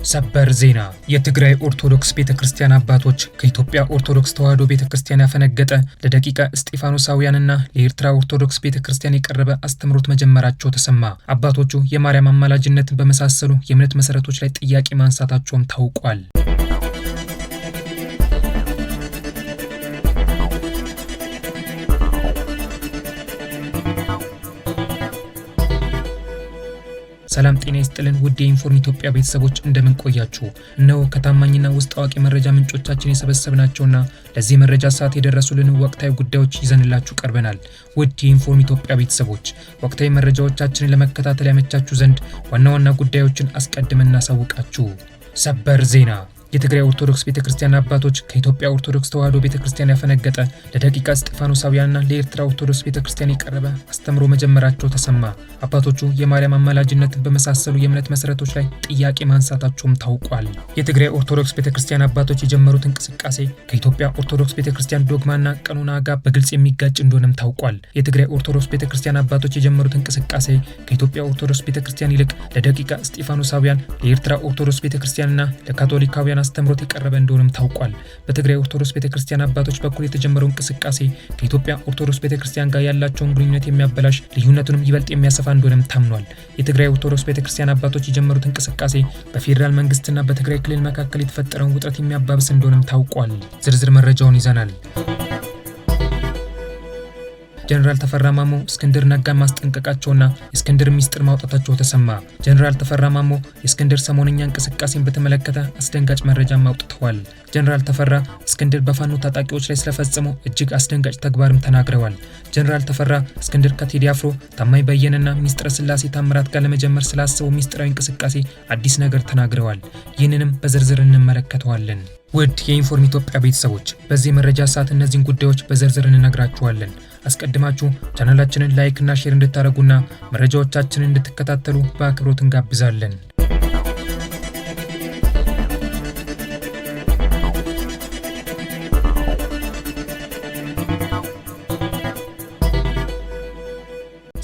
ሰበር ዜና። የትግራይ ኦርቶዶክስ ቤተክርስቲያን አባቶች ከኢትዮጵያ ኦርቶዶክስ ተዋሕዶ ቤተክርስቲያን ያፈነገጠ ለደቂቀ እስጢፋኖሳውያንና ለኤርትራ ኦርቶዶክስ ቤተክርስቲያን የቀረበ አስተምህሮት መጀመራቸው ተሰማ። አባቶቹ የማርያም አማላጅነትን በመሳሰሉ የእምነት መሰረቶች ላይ ጥያቄ ማንሳታቸውም ታውቋል። ሰላም ጤና ይስጥልን ውድ የኢንፎርም ኢትዮጵያ ቤተሰቦች፣ እንደምን ቆያችሁ? እነሆ ከታማኝና ውስጥ አዋቂ መረጃ ምንጮቻችን የሰበሰብናቸውና ለዚህ መረጃ ሰዓት የደረሱልን ወቅታዊ ጉዳዮች ይዘንላችሁ ቀርበናል። ውድ የኢንፎርም ኢትዮጵያ ቤተሰቦች፣ ወቅታዊ መረጃዎቻችንን ለመከታተል ያመቻችሁ ዘንድ ዋና ዋና ጉዳዮችን አስቀድመን እናሳውቃችሁ። ሰበር ዜና። የትግራይ ኦርቶዶክስ ቤተክርስቲያን አባቶች ከኢትዮጵያ ኦርቶዶክስ ተዋሕዶ ቤተክርስቲያን ያፈነገጠ ለደቂቀ እስጢፋኖሳውያንና ለኤርትራ ኦርቶዶክስ ቤተክርስቲያን የቀረበ አስተምሮ መጀመራቸው ተሰማ። አባቶቹ የማርያም አማላጅነትን በመሳሰሉ የእምነት መሰረቶች ላይ ጥያቄ ማንሳታቸውም ታውቋል። የትግራይ ኦርቶዶክስ ቤተክርስቲያን አባቶች የጀመሩት እንቅስቃሴ ከኢትዮጵያ ኦርቶዶክስ ቤተክርስቲያን ዶግማና ቀኖና ጋር በግልጽ የሚጋጭ እንደሆነም ታውቋል። የትግራይ ኦርቶዶክስ ቤተክርስቲያን አባቶች የጀመሩት እንቅስቃሴ ከኢትዮጵያ ኦርቶዶክስ ቤተክርስቲያን ይልቅ ለደቂቀ እስጢፋኖሳውያን፣ ለኤርትራ ኦርቶዶክስ ቤተክርስቲያንና ለካቶሊካውያን አስተምሮት የቀረበ እንደሆነም ታውቋል። በትግራይ ኦርቶዶክስ ቤተክርስቲያን አባቶች በኩል የተጀመረው እንቅስቃሴ ከኢትዮጵያ ኦርቶዶክስ ቤተክርስቲያን ጋር ያላቸውን ግንኙነት የሚያበላሽ፣ ልዩነቱንም ይበልጥ የሚያሰፋ እንደሆነም ታምኗል። የትግራይ ኦርቶዶክስ ቤተክርስቲያን አባቶች የጀመሩት እንቅስቃሴ በፌዴራል መንግስትና በትግራይ ክልል መካከል የተፈጠረውን ውጥረት የሚያባብስ እንደሆነም ታውቋል። ዝርዝር መረጃውን ይዘናል። ጀነራል ተፈራ ማሞ እስክንድር ነጋን ማስጠንቀቃቸውና የእስክንድር ሚስጥር ማውጣታቸው ተሰማ። ጀነራል ተፈራ ማሞ የእስክንድር ሰሞነኛ እንቅስቃሴን በተመለከተ አስደንጋጭ መረጃም አውጥተዋል። ጀነራል ተፈራ እስክንድር በፋኖ ታጣቂዎች ላይ ስለፈጸመው እጅግ አስደንጋጭ ተግባርም ተናግረዋል። ጀነራል ተፈራ እስክንድር ከቴዲ አፍሮ፣ ታማኝ በየነና ሚስጥረ ስላሴ ታምራት ጋር ለመጀመር ስላሰበው ሚስጥራዊ እንቅስቃሴ አዲስ ነገር ተናግረዋል። ይህንንም በዝርዝር እንመለከተዋለን። ውድ የኢንፎርም ኢትዮጵያ ቤተሰቦች፣ በዚህ መረጃ ሰዓት እነዚህን ጉዳዮች በዝርዝር እንነግራችኋለን። አስቀድማችሁ ቻናላችንን like እና share እንድታደርጉና መረጃዎቻችንን እንድትከታተሉ በአክብሮት እንጋብዛለን።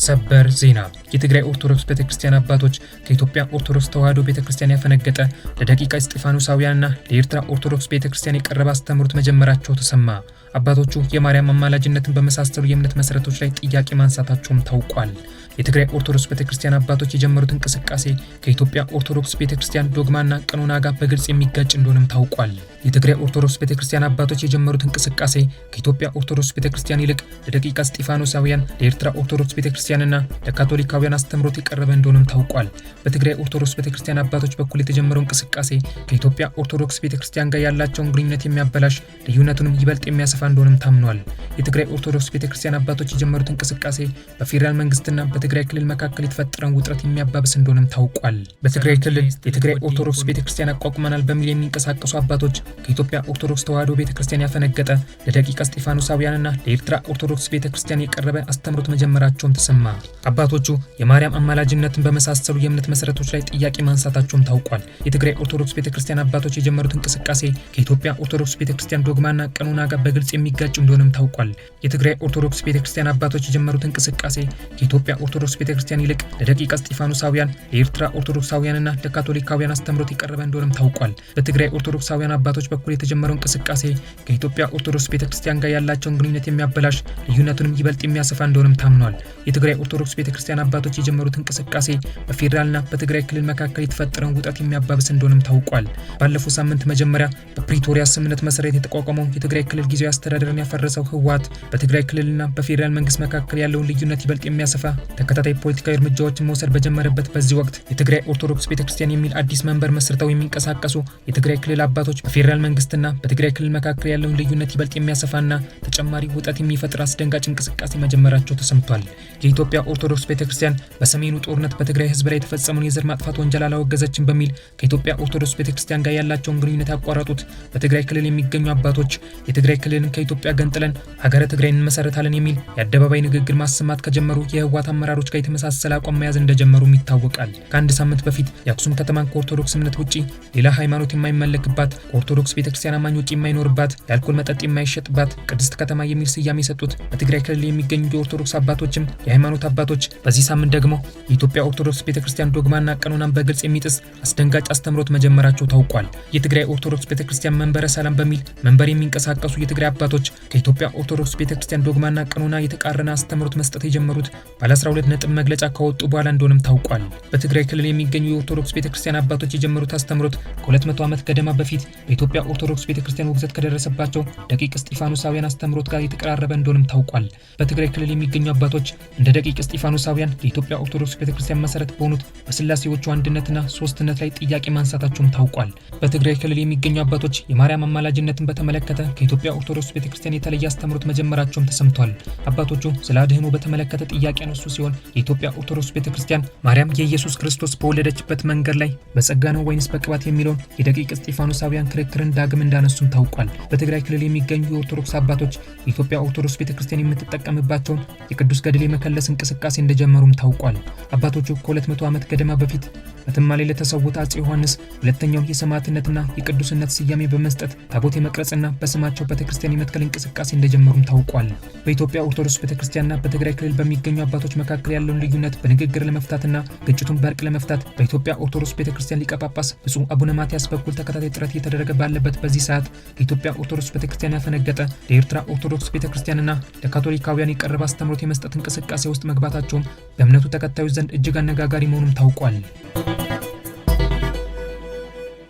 ሰበር ዜና። የትግራይ ኦርቶዶክስ ቤተክርስቲያን አባቶች ከኢትዮጵያ ኦርቶዶክስ ተዋሕዶ ቤተክርስቲያን ያፈነገጠ ለደቂቀ እስጢፋኖሳውያንና ለኤርትራ ኦርቶዶክስ ቤተክርስቲያን የቀረበ አስተምህሮት መጀመራቸው ተሰማ። አባቶቹ የማርያም አማላጅነትን በመሳሰሉ የእምነት መሰረቶች ላይ ጥያቄ ማንሳታቸውም ታውቋል። የትግራይ ኦርቶዶክስ ቤተክርስቲያን አባቶች የጀመሩት እንቅስቃሴ ከኢትዮጵያ ኦርቶዶክስ ቤተክርስቲያን ዶግማና ቀኖና ጋር በግልጽ የሚጋጭ እንደሆነም ታውቋል። የትግራይ ኦርቶዶክስ ቤተክርስቲያን አባቶች የጀመሩት እንቅስቃሴ ከኢትዮጵያ ኦርቶዶክስ ቤተክርስቲያን ይልቅ ለደቂቀ እስጢፋኖሳውያን፣ ለኤርትራ ኦርቶዶክስ ቤተክርስቲያንና ለካቶሊካውያን አስተምህሮት የቀረበ እንደሆነም ታውቋል። በትግራይ ኦርቶዶክስ ቤተክርስቲያን አባቶች በኩል የተጀመረው እንቅስቃሴ ከኢትዮጵያ ኦርቶዶክስ ቤተክርስቲያን ጋር ያላቸውን ግንኙነት የሚያበላሽ፣ ልዩነቱንም ይበልጥ የሚያሰፋ እንደሆነም ታምኗል። የትግራይ ኦርቶዶክስ ቤተክርስቲያን አባቶች የጀመሩት እንቅስቃሴ በፌዴራል መንግስትና በትግራይ ክልል መካከል የተፈጠረውን ውጥረት የሚያባብስ እንደሆነም ታውቋል። በትግራይ ክልል የትግራይ ኦርቶዶክስ ቤተክርስቲያን አቋቁመናል በሚል የሚንቀሳቀሱ አባቶች ከኢትዮጵያ ኦርቶዶክስ ተዋሕዶ ቤተክርስቲያን ያፈነገጠ ለደቂቀ እስጢፋኖሳውያንና ለኤርትራ ኦርቶዶክስ ቤተክርስቲያን የቀረበ አስተምህሮት መጀመራቸውም ተሰማ። አባቶቹ የማርያም አማላጅነትን በመሳሰሉ የእምነት መሰረቶች ላይ ጥያቄ ማንሳታቸውም ታውቋል። የትግራይ ኦርቶዶክስ ቤተክርስቲያን አባቶች የጀመሩት እንቅስቃሴ ከኢትዮጵያ ኦርቶዶክስ ቤተክርስቲያን ዶግማና ቀኖና ጋር በግልጽ የሚጋጭ እንደሆነም ታውቋል። የትግራይ ኦርቶዶክስ ቤተክርስቲያን አባቶች የጀመሩት እንቅስቃሴ ከኢትዮጵያ ኦርቶዶክስ ቤተክርስቲያን ይልቅ ለደቂቀ እስጢፋኖሳውያን፣ ለኤርትራ ኦርቶዶክሳውያንና ለካቶሊካውያን አስተምህሮት የቀረበ እንደሆነም ታውቋል። በትግራይ ኦርቶዶክሳውያን አባቶች በኩል የተጀመረው እንቅስቃሴ ከኢትዮጵያ ኦርቶዶክስ ቤተክርስቲያን ጋር ያላቸውን ግንኙነት የሚያበላሽ፣ ልዩነቱንም ይበልጥ የሚያሰፋ እንደሆነም ታምኗል። የትግራይ ኦርቶዶክስ ቤተክርስቲያን አባቶች የጀመሩት እንቅስቃሴ በፌዴራልና በትግራይ ክልል መካከል የተፈጠረውን ውጥረት የሚያባብስ እንደሆነም ታውቋል። ባለፈው ሳምንት መጀመሪያ በፕሪቶሪያ ስምምነት መሰረት የተቋቋመው የትግራይ ክልል ጊዜያዊ አስተዳደርን ያፈረሰው ህወሓት በትግራይ ክልልና በፌዴራል መንግስት መካከል ያለውን ልዩነት ይበልጥ የሚያሰፋ ተከታታይ ፖለቲካዊ እርምጃዎችን መውሰድ በጀመረበት በዚህ ወቅት የትግራይ ኦርቶዶክስ ቤተክርስቲያን የሚል አዲስ መንበር መስርተው የሚንቀሳቀሱ የትግራይ ክልል አባቶች በፌዴራል መንግስትና በትግራይ ክልል መካከል ያለውን ልዩነት ይበልጥ የሚያሰፋና ተጨማሪ ውጥረት የሚፈጥር አስደንጋጭ እንቅስቃሴ መጀመራቸው ተሰምቷል። የኢትዮጵያ ኦርቶዶክስ ቤተክርስቲያን በሰሜኑ ጦርነት በትግራይ ህዝብ ላይ የተፈጸመውን የዘር ማጥፋት ወንጀል አላወገዘችም በሚል ከኢትዮጵያ ኦርቶዶክስ ቤተክርስቲያን ጋር ያላቸውን ግንኙነት ያቋረጡት በትግራይ ክልል የሚገኙ አባቶች የትግራይ ክልልን ከኢትዮጵያ ገንጥለን ሀገረ ትግራይ እንመሰረታለን የሚል የአደባባይ ንግግር ማሰማት ከጀመሩ የህወሓት አመራሮች ጋር የተመሳሰለ አቋም መያዝ እንደጀመሩም ይታወቃል። ከአንድ ሳምንት በፊት የአክሱም ከተማን ከኦርቶዶክስ እምነት ውጪ ሌላ ሃይማኖት የማይመለክባት፣ ከኦርቶዶክስ ከኦርቶዶክስ ቤተክርስቲያን አማኝ ውጭ የማይኖርባት፣ የአልኮል መጠጥ የማይሸጥባት ቅድስት ከተማ የሚል ስያሜ የሰጡት በትግራይ ክልል የሚገኙ የኦርቶዶክስ አባቶችም የሃይማኖት አባቶች በዚህ ሳምንት ደግሞ የኢትዮጵያ ኦርቶዶክስ ቤተክርስቲያን ዶግማና ቀኖናን በግልጽ የሚጥስ አስደንጋጭ አስተምሮት መጀመራቸው ታውቋል። የትግራይ ኦርቶዶክስ ቤተክርስቲያን መንበረ ሰላም በሚል መንበር የሚንቀሳቀሱ የትግራይ አባቶች ከኢትዮጵያ ኦርቶዶክስ ቤተክርስቲያን ዶግማና ቀኖና የተቃረነ አስተምሮት መስጠት የጀመሩት ባለ 12 ነጥብ መግለጫ ካወጡ በኋላ እንደሆነም ታውቋል። በትግራይ ክልል የሚገኙ የኦርቶዶክስ ቤተክርስቲያን አባቶች የጀመሩት አስተምሮት ከ200 ዓመት ገደማ በፊት በኢትዮጵያ ኦርቶዶክስ ቤተክርስቲያን ውግዘት ከደረሰባቸው ደቂቅ እስጢፋኖሳውያን አስተምሮት ጋር የተቀራረበ እንደሆነም ታውቋል። በትግራይ ክልል የሚገኙ አባቶች እንደ ደቂቅ እስጢፋኖሳውያን የኢትዮጵያ ኦርቶዶክስ ቤተክርስቲያን መሰረት በሆኑት በስላሴዎቹ አንድነትና ሶስትነት ላይ ጥያቄ ማንሳታቸውም ታውቋል። በትግራይ ክልል የሚገኙ አባቶች የማርያም አማላጅነትን በተመለከተ ከኢትዮጵያ ኦርቶዶክስ ቤተክርስቲያን የተለየ አስተምሮት መጀመራቸውም ተሰምቷል። አባቶቹ ስለ አድህኖ በተመለከተ ጥያቄ ያነሱ ሲሆን የኢትዮጵያ ኦርቶዶክስ ቤተክርስቲያን ማርያም የኢየሱስ ክርስቶስ በወለደችበት መንገድ ላይ በጸጋ ነው ወይንስ በቅባት የሚለውን የደቂቅ እስጢፋኖሳውያን ክርክርን ዳግም እንዳነሱም ታውቋል። በትግራይ ክልል የሚገኙ የኦርቶዶክስ አባቶች የኢትዮጵያ ኦርቶዶክስ ቤተክርስቲያን የምትጠቀምባቸውን የቅዱስ ገድል የመከለስ እንቅስቃሴ እንደጀመሩም ታውቋል። አባቶቹ ከ200 ዓመት ገደማ በፊት በትማሌ ለተሰዉት አፄ ዮሐንስ ሁለተኛውን የሰማዕትነትና የቅዱስነት ስያሜ በመስጠት ታቦት የመቅረጽና በስማቸው ቤተክርስቲያን የመትከል እንቅስቃሴ እንደጀመሩም ታውቋል። በኢትዮጵያ ኦርቶዶክስ ቤተክርስቲያንና በትግራይ ክልል በሚገኙ አባቶች መካከል ያለውን ልዩነት በንግግር ለመፍታትና ግጭቱን በእርቅ ለመፍታት በኢትዮጵያ ኦርቶዶክስ ቤተክርስቲያን ሊቀ ጳጳስ ብፁዕ አቡነ ማትያስ በኩል ተከታታይ ጥረት እየተደረገ ባለበት በዚህ ሰዓት ከኢትዮጵያ ኦርቶዶክስ ቤተክርስቲያን ያፈነገጠ ለኤርትራ ኦርቶዶክስ ቤተክርስቲያንና ለካቶሊካውያን የቀረበ አስተምህሮት የመስጠት እንቅስቃሴ ውስጥ መግባታቸውም በእምነቱ ተከታዮች ዘንድ እጅግ አነጋጋሪ መሆኑም ታውቋል።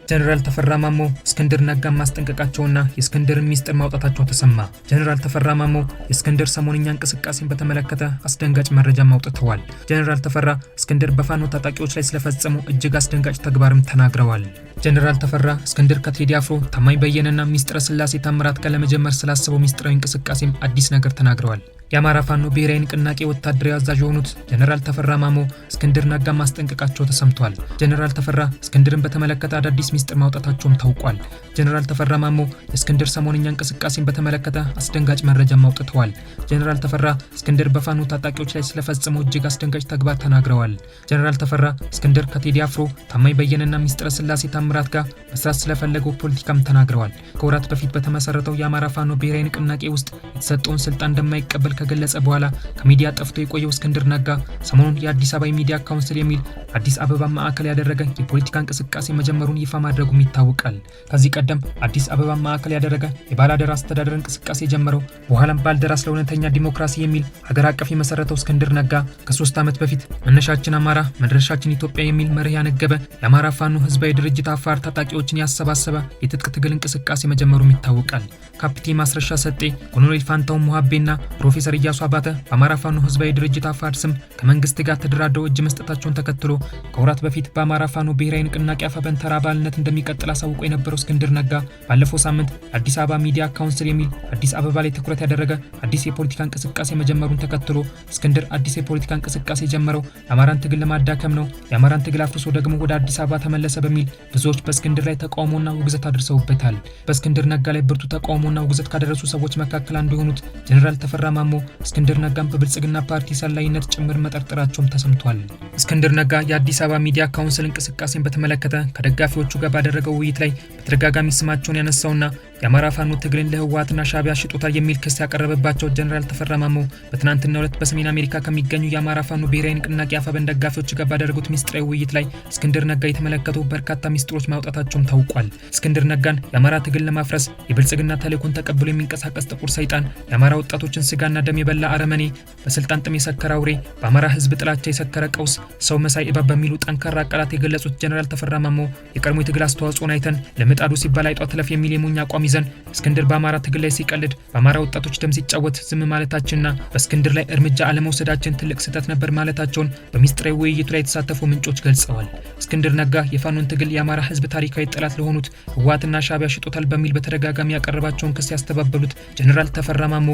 ጀነራል ተፈራ ማሞ እስክንድር ነጋን ማስጠንቀቃቸውና የእስክንድርን ሚስጥር ማውጣታቸው ተሰማ። ጀነራል ተፈራ ማሞ የእስክንድር ሰሞንኛ እንቅስቃሴን በተመለከተ አስደንጋጭ መረጃ አውጥተዋል። ጀነራል ተፈራ እስክንድር በፋኖ ታጣቂዎች ላይ ስለፈጸሙ እጅግ አስደንጋጭ ተግባርም ተናግረዋል። ጀነራል ተፈራ እስክንድር ከቴዲ አፍሮ፣ ታማኝ በየነና ሚስጥረ ስላሴ ታምራት ጋር ለመጀመር ስላሰበው ሚስጥራዊ እንቅስቃሴም አዲስ ነገር ተናግረዋል። የአማራ ፋኖ ብሔራዊ ንቅናቄ ወታደራዊ አዛዥ የሆኑት ጀነራል ተፈራ ማሞ እስክንድር ነጋ ማስጠንቀቃቸው ተሰምቷል። ጀነራል ተፈራ እስክንድርን በተመለከተ አዳዲስ ሚስጥር ማውጣታቸውም ታውቋል። ጀነራል ተፈራ ማሞ የእስክንድር ሰሞንኛ እንቅስቃሴን በተመለከተ አስደንጋጭ መረጃም አውጥተዋል። ጀነራል ተፈራ እስክንድር በፋኖ ታጣቂዎች ላይ ስለፈጸመው እጅግ አስደንጋጭ ተግባር ተናግረዋል። ጀነራል ተፈራ እስክንድር ከቴዲ አፍሮ፣ ታማኝ በየነና ሚስጥረ ስላሴ ታምራት ጋር መስራት ስለፈለገው ፖለቲካም ተናግረዋል። ከወራት በፊት በተመሰረተው የአማራ ፋኖ ብሔራዊ ንቅናቄ ውስጥ የተሰጠውን ስልጣን እንደማይቀበል ከገለጸ በኋላ ከሚዲያ ጠፍቶ የቆየው እስክንድር ነጋ ሰሞኑን የአዲስ አበባ የሚዲያ council የሚል አዲስ አበባ ማዕከል ያደረገ የፖለቲካ እንቅስቃሴ መጀመሩን ይፋ ማድረጉም ይታወቃል። ከዚህ ቀደም አዲስ አበባ ማዕከል ያደረገ የባላደራ አስተዳደር እንቅስቃሴ ጀመረው በኋላም ባልደራስ ለእውነተኛ ዲሞክራሲ የሚል ሀገር አቀፍ የመሰረተው እስክንድር ነጋ ከ3 ዓመት በፊት መነሻችን አማራ መድረሻችን ኢትዮጵያ የሚል መርህ ያነገበ የአማራ ፋኖ ህዝባዊ ድርጅት አፋር ታጣቂዎችን ያሰባሰበ የትጥቅ ትግል እንቅስቃሴ መጀመሩም ይታወቃል። ካፕቴን ማስረሻ ሰጤ፣ ኮሎኔል ፋንታው ሙሀቤና ፕሮፌሰር ኢያሱ አባተ በአማራ ፋኖ ህዝባዊ ድርጅት አፋር ስም ከመንግስት ጋር ተደራድረው እጅ መስጠታቸውን ተከትሎ ከወራት በፊት በአማራ ፋኖ ብሔራዊ ንቅናቄ አፋብን ተራ አባልነት እንደሚቀጥል አሳውቆ የነበረው እስክንድር ነጋ ባለፈው ሳምንት አዲስ አበባ ሚዲያ council የሚል አዲስ አበባ ላይ ትኩረት ያደረገ አዲስ የፖለቲካ እንቅስቃሴ መጀመሩን ተከትሎ እስክንድር አዲስ የፖለቲካ እንቅስቃሴ ጀመረው የአማራን ትግል ለማዳከም ነው፣ የአማራን ትግል አፍርሶ ደግሞ ወደ አዲስ አበባ ተመለሰ በሚል ብዙዎች በእስክንድር ላይ ተቃውሞና ውግዘት አድርሰውበታል። በእስክንድር ነጋ ላይ ብርቱ ተቃውሞና ውግዘት ካደረሱ ሰዎች መካከል አንዱ የሆኑት ጀነራል ተፈራ ማሞ እስክንድር ነጋን በብልጽግና ፓርቲ ሰላይነት ጭምር መጠርጠራቸውም ተሰምቷል። እስክንድር ነጋ የአዲስ አበባ ሚዲያ council እንቅስቃሴን በተመለከተ ከደጋፊዎቹ ጋር ባደረገው ውይይት ላይ በተደጋጋሚ ስማቸውን ያነሳውና የአማራ ፋኖ ትግልን ለህወሓትና ሻዕቢያ ሽጦታል የሚል ክስ ያቀረበባቸው ጀነራል ተፈራ ማሞ በትናንትናው ዕለት በሰሜን አሜሪካ ከሚገኙ የአማራ ፋኖ ብሔራዊ ንቅናቄ አፋብን ደጋፊዎች ጋር ባደረጉት ሚስጥራዊ ውይይት ላይ እስክንድር ነጋ የተመለከቱ በርካታ ሚስጥሮች ማውጣታቸውም ታውቋል። እስክንድር ነጋን የአማራ ትግል ለማፍረስ የብልጽግና ተልዕኮን ተቀብሎ የሚንቀሳቀስ ጥቁር ሰይጣን፣ የአማራ ወጣቶችን ስጋና ደም የበላ አረመኔ፣ በስልጣን ጥም የሰከረ አውሬ፣ በአማራ ህዝብ ጥላቻ የሰከረ ቀውስ፣ ሰው መሳይ እባብ በሚሉ ጠንካራ ቃላት የገለጹት ጀነራል ተፈራ ማሞ የቀድሞ የትግል አስተዋጽኦን አይተን ለምጣዱ ሲባል አይጧ ትለፍ የሚል የሞኝ አቋም ይዘን እስክንድር በአማራ ትግል ላይ ሲቀልድ፣ በአማራ ወጣቶች ደም ሲጫወት ዝም ማለታችንና በእስክንድር ላይ እርምጃ አለመውሰዳችን ትልቅ ስህተት ነበር ማለታቸውን በሚስጥራዊ ውይይቱ ላይ የተሳተፉ ምንጮች ገልጸዋል። እስክንድር ነጋ የፋኖን ትግል የአማራ ህዝብ ታሪካዊ ጠላት ለሆኑት ህወሓትና ሻዕቢያ ሽጦታል በሚል በተደጋጋሚ ያቀረባቸውን ክስ ያስተባበሉት ጀነራል ተፈራ ማሞ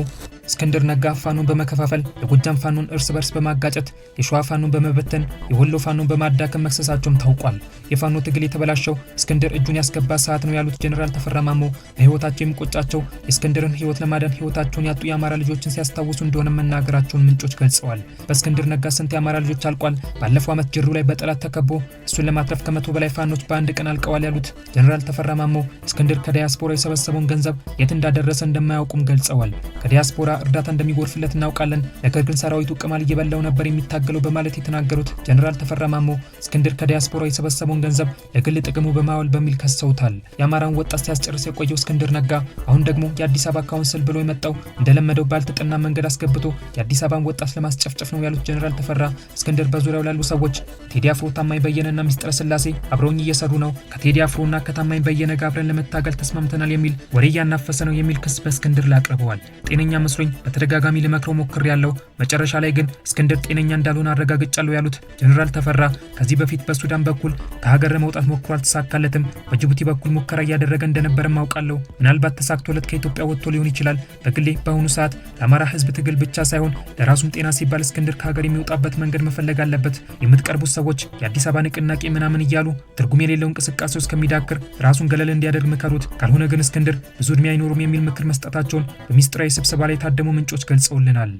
እስክንድር ነጋ ፋኖን በመከፋፈል፣ የጎጃም ፋኖን እርስ በርስ በማጋጨት፣ የሸዋ ፋኖን በመበተን፣ የወሎ ፋኖን በማዳከም መክሰሳቸውም ታውቋል። የፋኖ ትግል የተበላሸው እስክንድር እጁን ያስገባ ሰዓት ነው ያሉት ጀኔራል ተፈራ ማሞ በህይወታቸው የሚቆጫቸው የእስክንድርን ህይወት ለማዳን ህይወታቸውን ያጡ የአማራ ልጆችን ሲያስታውሱ እንደሆነ መናገራቸውን ምንጮች ገልጸዋል። በእስክንድር ነጋ ስንት የአማራ ልጆች አልቋል። ባለፈው ዓመት ጅሩ ላይ በጠላት ተከቦ እሱን ለማትረፍ 100 በላይ ፋኖች በአንድ ቀን አልቀዋል ያሉት ጀኔራል ተፈራ ማሞ እስክንድር ከዲያስፖራ የሰበሰበውን ገንዘብ የት እንዳደረሰ እንደማያውቁም ገልጸዋል። ከዲያስፖራ እርዳታ እንደሚጎርፍለት እናውቃለን፣ ነገር ግን ሰራዊቱ ቅማል እየበላው ነበር የሚታገለው በማለት የተናገሩት ጀኔራል ተፈራ ማሞ እስክንድር ከዲያስፖራ የሰበሰበውን ገንዘብ ለግል ጥቅሙ በማዋል በሚል ከሰውታል። የአማራን ወጣት ሲያስጨርስ የቆየው እስክንድር ነጋ አሁን ደግሞ የአዲስ አበባ council ብሎ የመጣው እንደለመደው ባልተጠና መንገድ አስገብቶ የአዲስ አበባን ወጣት ለማስጨፍጨፍ ነው ያሉት ጀኔራል ተፈራ እስክንድር በዙሪያው ላሉ ሰዎች ቴዲ አፍሮ፣ ታማኝ በየነና ሚስጥረ ስላሴ አብረውኝ እየሰሩ ነው፣ ከቴዲ አፍሮና ከታማኝ በየነ ጋር አብረን ለመታገል ተስማምተናል የሚል ወሬ እያናፈሰ ነው የሚል ክስ በእስክንድር ላይ አቅርበዋል። ጤነኛ መስሎኝ በተደጋጋሚ ልመክረው ሞክሬያለሁ፣ መጨረሻ ላይ ግን እስክንድር ጤነኛ እንዳልሆነ አረጋግጫለሁ ያሉት ጀኔራል ተፈራ ከዚህ በፊት በሱዳን በኩል ከሀገር ለመውጣት ሞክሮ አልተሳካለትም። በጅቡቲ በኩል ሙከራ እያደረገ እንደነበረም አውቃለሁ። ምናልባት ተሳክቶለት ከኢትዮጵያ ወጥቶ ሊሆን ይችላል። በግሌ በአሁኑ ሰዓት ለአማራ ሕዝብ ትግል ብቻ ሳይሆን ለራሱም ጤና ሲባል እስክንድር ከሀገር የሚወጣበት መንገድ መፈለግ አለበት። የምትቀርቡት ሰዎች የአዲስ አበባ ንቅናቄ ምናምን እያሉ ትርጉም የሌለው እንቅስቃሴ ውስጥ ከሚዳክር ራሱን ገለል እንዲያደርግ ምከሩት። ካልሆነ ግን እስክንድር ብዙ ዕድሜ አይኖሩም የሚል ምክር መስጠታቸውን በሚስጥራዊ ስብሰባ ላይ የታደሙ ምንጮች ገልጸውልናል።